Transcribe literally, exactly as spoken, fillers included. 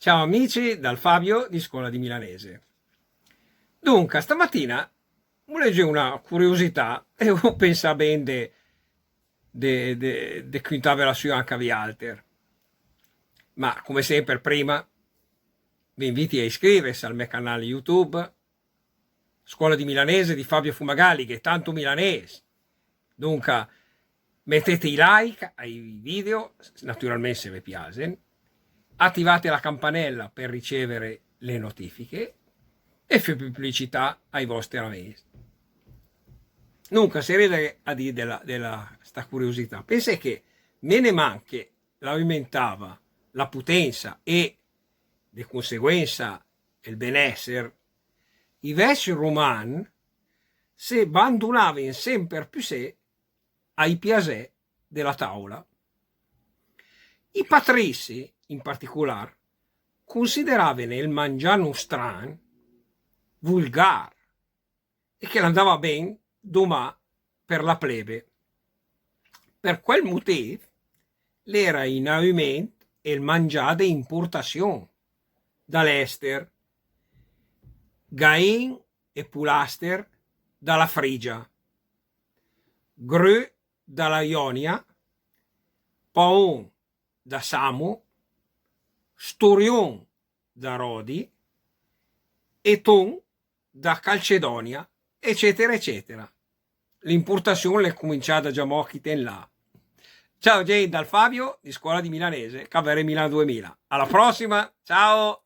Ciao amici dal Fabio di Scola di Milanese. Dunca, stamatina u leghì una curiosità e u pensà ben de, de, de, de cuntàvela sü anca a vialter. Ma, come semper, prima, vi inviti a iscriversi al me canale YouTube, Scola di Milanese di Fabio Fumagalli, che è tanto milanese. Dunca, mettete i like ai video, naturalmente se ve piasen, attivate la campanella per ricevere le notifiche e fì pubblicità ai vostri amis. Dunca, se rede a dì de la, de la, sta curiosità. Pensì che meno man che l'aumentava la putensa e, de conseguensa, el benèsser, i vecc ruman se bandunaven semper püssé ai piasè de la taula. I patrizi, in particolar, consideraven el mangià nustran vulgar e che l'andava ben domà per la plebe. Per quel motiv l'era in aument el mangià de importazion da l'ester, gain e pulaster da la Frigia, grü da la Ionia, paon da Samo, sturion da Rodi e ton da Calcedonia, eccetera, eccetera. L'impurtazion l'è cuminciada giamò chì temp là. Ciao gent, dal Fabio di Scola di Milanese, Cavere Milan duemila. Alla prossima, ciao!